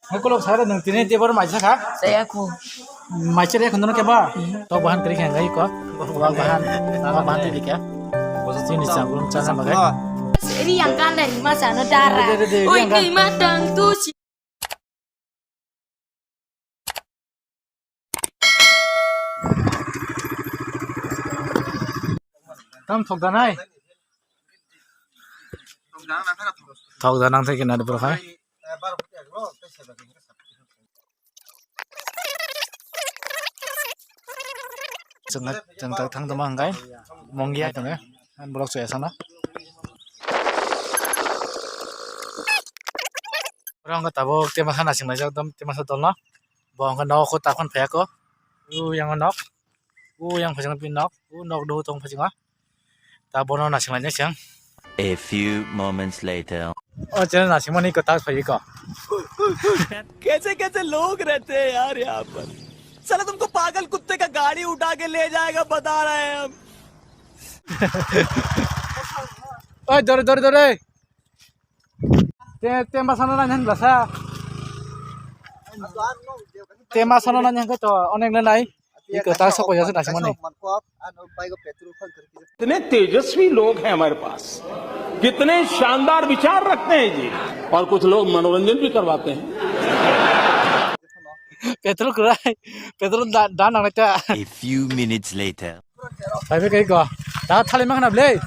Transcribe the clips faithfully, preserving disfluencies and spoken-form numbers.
Hai kolok sara nung tini tebor mai saka. Saya aku. Mai chere khon no keba. To bahan kri khen gai ko. Wa bahan. Wa bahan tini kya. Bosa chini sa gulung cha sa bagai. Ri yang kan dari masa no dara. Oi ni ma dang tu si. Tam thok da nai. Thok da nang thai kena de bro hai. Chwng, chwng tak thang tongma hwnkhe mongya tongya. Ang borok chaya sana. Oro hwnkhe tabuk tema sana singlaijak, ekdom tema sa dolno. Bo hwnkhe nogo takhon phaiya ko. Uyang o nok. Uyang phajang pi nok. U nok do tong phajango. Ta bono nasing lai nasing. A few moments later. O channel nasing mani ko ta phai ko. कैसे कैसे लोग रहते हैं यार यहाँ पर। साला तुमको पागल कुत्ते का गाड़ी उठा के ले जाएगा बता रहे हैं हम। Oi, dore, dore, dore. Te, te masana na nang lasa. Te masana na nang to, onek na nai. Iko ta sok ya sa nasing mani. इतने तेजस्वी लोग हैं हमारे पास, कितने शानदार विचार रखते हैं जी। और कुछ लोग मनोरंजन भी करवाते हैं। Petrol kurai, petrol da, da nang ta. A few minutes later. Phaibe kai ko. Ta thali mang na ble.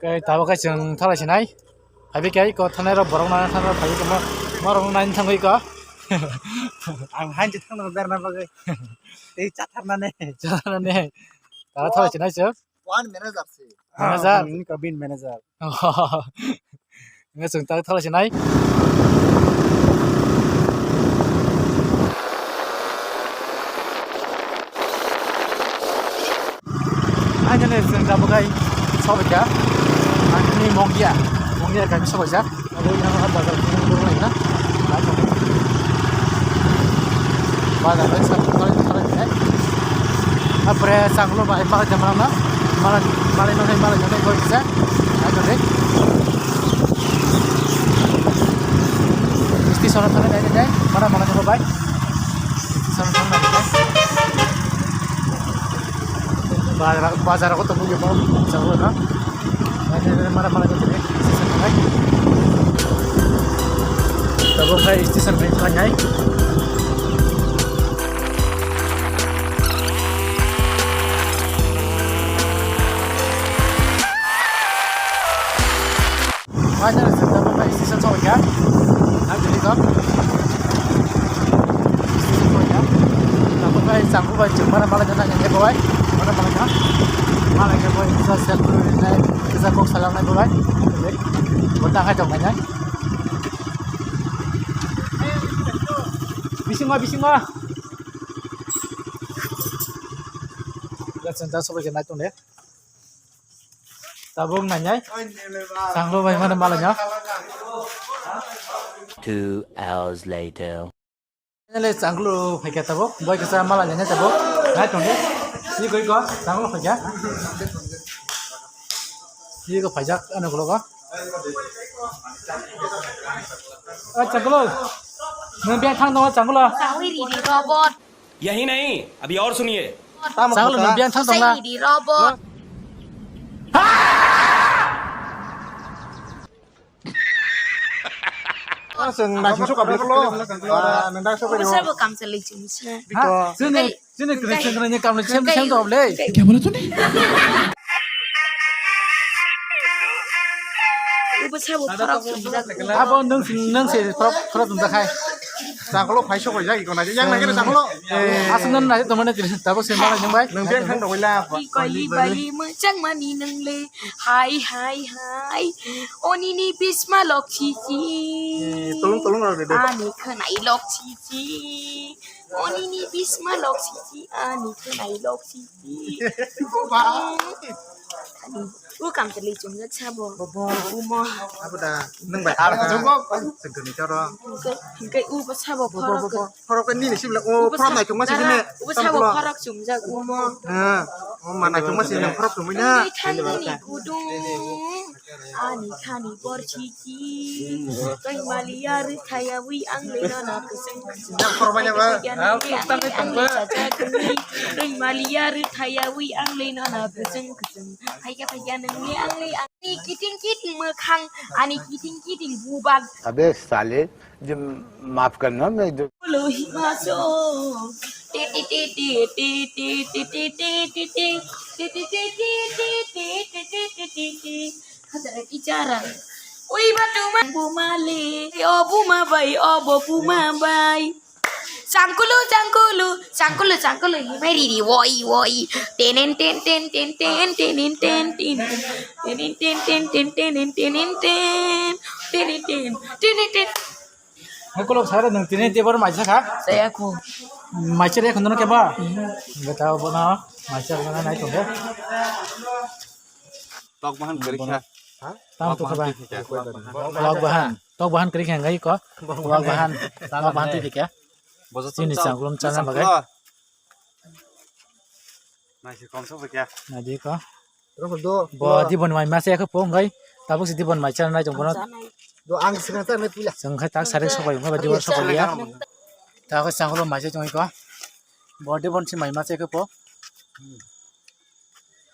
Kai tabuk kai chwng thalai sinai. Phaibe kai ko thanai rok borok na thanai phaibe ko mo, morok nai thangwi ko. Ang hain je thangna berna bagwi. Tei chatharnani. Chatharnani. Ta thalai sinai chwng. One manager se. Manager? Ah, ini kabin manager. Nge chwng tak thalai sinai. Ai jane chwng jabo kai sobo kya. Ani mongya. Mongya kai sobo ja. Abo ina bazar ko lai na. Bazar ko sa ko lai na. Apre sanglo bai mala jamra na. Mala mala na mala na ko sa. Ayo de. Station thang nai nai. Mala mala ko bai. Station thang nai nai. Bazar bazar ko to bugi mo. Sanglo na. Mara mara ko tene. Station bai. Tabuk hai station bai thangnai. Finally, sir, tabuk hai station sohoi kha. Ang jadi kok. Station sohoi kha. Tabuk hai changbu bai chwng mara mala jana yang kebo bai. Mara mala jana. Mala kebo isa self nai isa kok salang nai bo bai. Bota hai jong nai. Bisingo bisingo. Gachan ta sobai khe nai tong de. Tabuk nai nai. Changlo bai mane mala jana. Two hours later. Nale changlo phaikha tabuk, boy kisa mala nene tabuk, nai tongdi, ni koi ko, changlo phaikha, ni ko phaijak, ano kolo ko. O changlo, nung biang thang tongo changlo. Sawi riri robot. यही नहीं, अभी और सुनिए। Changlo nung biang thang tongla. Sawi riri robot. Ah, chwng naising sok kabli kolo. Ah, nang dak sok. Obo sabo kamsa lei chwng sa. Ha? Chini, chini kwrwi chwng kwrwi ni kamle sem sem do le. Kya bola tune? Obo sabo khorok chwng jak. Abo nung nung se khorok khorok chwng jak hai. Changlo phai sok jagi ko na. Yang nang kere changlo. Aswk nang nai to mane tabo sem bala jeng bai. Nung beng thang do bai la. Koi bai machang mani nang le. Hai, hai, hai. Oni ni bisma lok chichi. Eh, tolong, tolong rok de, de. Ani khanai lok chichi. Oni ni bisma lok chichi. Ani khanai lok chichi. Ba. Ani, u kam tali chungjak sabo. Bo, bo. Umo. Abo da, nang bai. Ar ko jogo. Sengkoni choro. Hingke, hingke u bo sabo khorok. Khorok ni ni simle. O, khorok nai tongma sini. U bo sabo khorok chungjak. Umo. Ha. Mana cuma sih yang kerap cuma ini. Ani khani gudung, ani khani borsiki, tei maliya rwkhayawi ang lei nono kwchwng kwchwng. Yang kormanya ba? Tei maliya rwkhayawi ang lei nono kwchwng kwchwng. Phaikha phaikha nungni ang lei ang. Ani kiting kiting mwkhang, ani kiting kiting bubak. अबे साले, जो माफ करना, मैं जो Lo himaso. Ti, ti, ti. Ti, ti, ti. Ti, ti, ti. Ti, ti, ti. Hazara ki chara. Ui ba tu ma bu ma le. O bu ma bai, o bo bu ma bai. Sangkulu, sangkulu, sangkulu, sangkulu. Hi bai ri ri, woi, woi. Tenen, ten, ten, ten, ten, tenen, ten, ten. Tenen, ten, ten, ten, tenen, tenen, ten. Tenen, ten, tenen, ten. Hai kolok sara nung tini tebor maisa kha? Saya ko. Maisa re khundu ke ba? Beta bono maisa bono nai tong. Tok bahan kari kha. Tam to kha ba? Tok bahan. Tok bahan kari kha ngai ko. Tok bahan. Tok bahan twi dikha. Bozo chini changrum chana bagai. Naisi komsa bo kya? Nadi ko. Rokol do. Bo dibon mai masa yakho po ngai. Tabuk si dibon mai chana nai tong bono. Do ang sing ta nai pila. Sing khai tak sare sobai ngai ba dibon sobai ya. Ta ko sanglo mai se tong ko. Bo dibon si mai masa yakho po.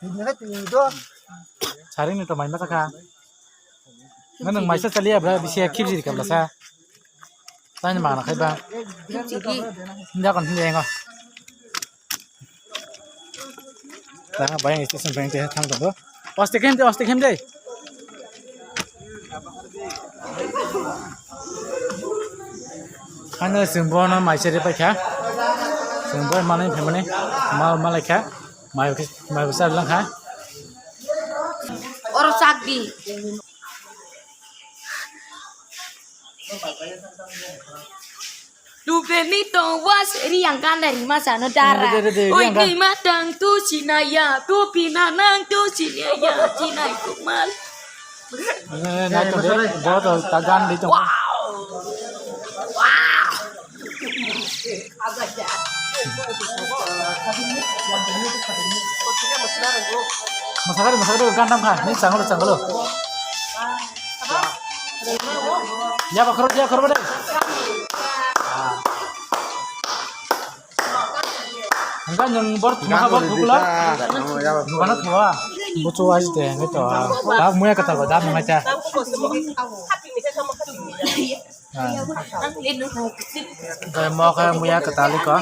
Ini ngai pila do. Sare ni to mai masa kha. Nang maisa chaliya bra bisi khibji kam sa. Tani mana khai ba. Hindi akon hindi engo. Ta bayang station bank te thang tongo. Oste khem de, oste khem de. Khana sing bono maisa re paikha. Sing bo manai phaimani mal malai kha. Mai mai bwsa lang kha. Oro sak di. Lubeni to was riyang kanda rima sano dara. Dede, dede, oi riyang kan- ni matang tu sinaya, tu pinanang tu sinaya, sinai kumal. Eh, nai to de, bo to tagan di to. Wow. Wow. Masakari, masakari, gandam kha, ni changolo, changolo. Ya, bakhro, ya, khorbo de. Hingga nung bor thuma bor thukula. Nung bana thua. Buchu aji de, ngai to. Da muya kata ba, da muya ta. Gai mo khe muya kwtal liko.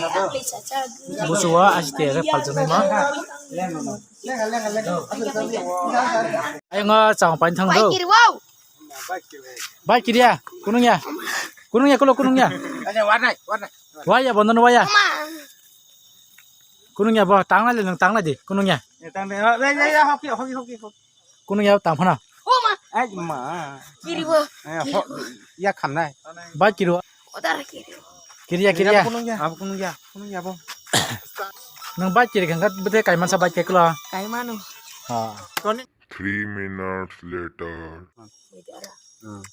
Busuo aste khe phaljaknai mo. Ayongo chang paini thang do. Bai kiriya, kunung ya. Kunung ya, kulo kunung ya. Waya, bondo waya. Kunung ya bo, tanglai le nang tanglai di, kunung ya. Kunung ya tang phana. O ma. Ai ma. Kiri bo. Eh, ho, ya khamnai. Bai kiri. Odar kiri. Kiri ya, kiri ya. Kunung ya. Abo kunung ya. Kunung ya bo. Nang bai kiri kangka bete kaiman sa bai keklo. Kaimano. Ha. Three minutes later. Hmm.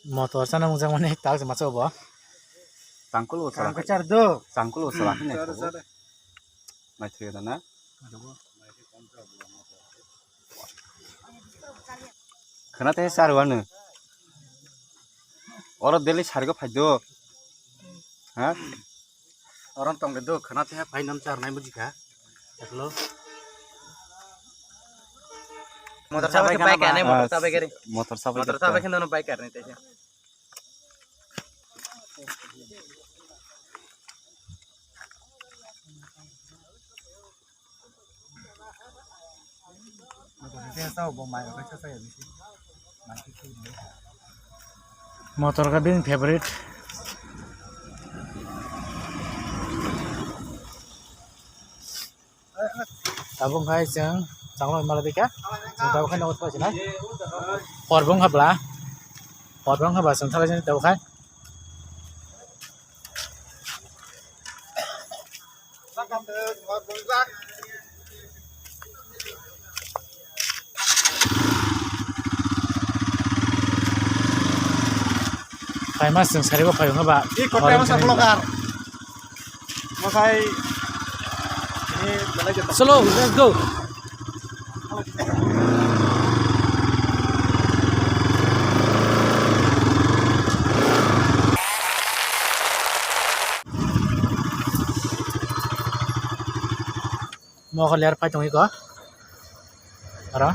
Motor sana mujang mani tak sama coba. Tangkul usara. Tangkul char do. Tangkul usara hine. Char, char. Mai thriya dana. Khana te sar wanu. Oro deli sargo phaido. Ha? Oron tong de do khana te phai nam char nai buji kha. Eklo. Motor sabai khe bike ane, motor sabai khe. Motor sabai khe no bike ane te. Motor khe bini favorite. Tabuk khai chwng changlo mala bika. Chwng tabuk khai nogo thai sinai. Porbung habla. Porbung habla chwng thalai sinai tabuk khai. Kaima chwng sari bo phai wngkha ba. I kotai masa vlogger. Masai. Chalo, let's go. Mokol yar pai tongwi ko. Aro.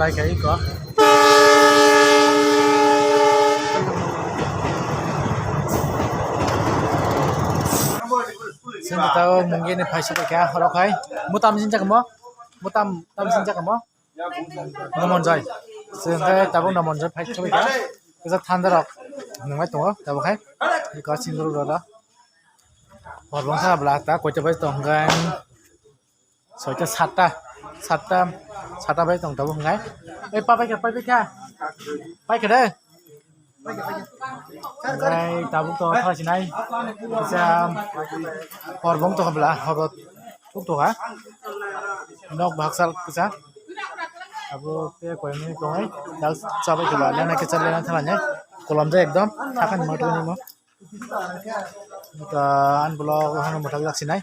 Lai kai ko. Sini tahu mungkin ini paisa pakai, aro kai. Mutam sini cakmo. Mutam, tam sini cakmo. Nomonjoi. Chwng khe tabuk Nomonjoi phai thangwi kha. Kisa thandarok nungwi tongo tabuk hai. Iko sindru rora. Hor bwkha bwla ta koita bai tong khe soita satta, satta, satta bai tong tabuk hai. Ei papai kha, papai kha. Pai kha de. Hingkhai tabuk to thasinai kisa hor bong tokha bwla, hor bo thuk tokha. Nok baksal kisa. Abo te koyengni tongnai, dak chabai khe ba lena kisa lena thanai. Kolam jai ekdom, thakani matwini mo. Ani bolok hano mwthang jak sinai.